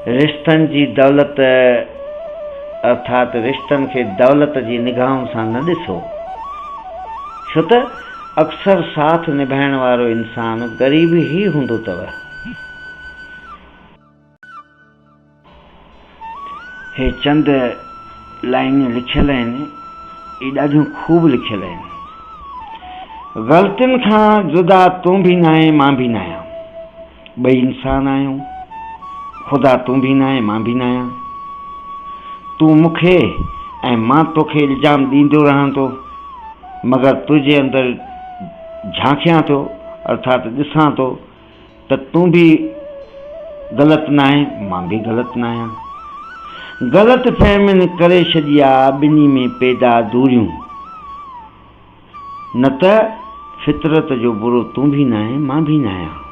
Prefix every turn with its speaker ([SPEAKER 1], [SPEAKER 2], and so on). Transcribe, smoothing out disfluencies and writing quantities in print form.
[SPEAKER 1] رشتن جي دولت ارٿات رشتن کي دولت جي نگاهن سان نه ڏسو. ڇو ته اڪثر ساٿ نڀائڻ وارو انسان غريب ئي هوندو اٿو. هي چند لائنيون لکيل آهن، اهي ڏاڍيون خوب لکيل آهن. غلطين کان جدا تون به ناهين مان به ناهيان. ٻئي انسان آهيون. خدا تون به ناهين مان به ناهيان. تون مون کي ۽ مان توکي الزام ڏيندو رهان ٿو، مگر تنهنجي اندر جهانڪيان ٿو ارٿات ڏسان ٿو ته تون به غلط ناهين مان به غلط ناهيان. غلط فهمين ڪري ڇڏي آ ٻنهي ۾ پيدا دوريون. نه ته فطرت جو برو تون به ناهين مان به ناهيان.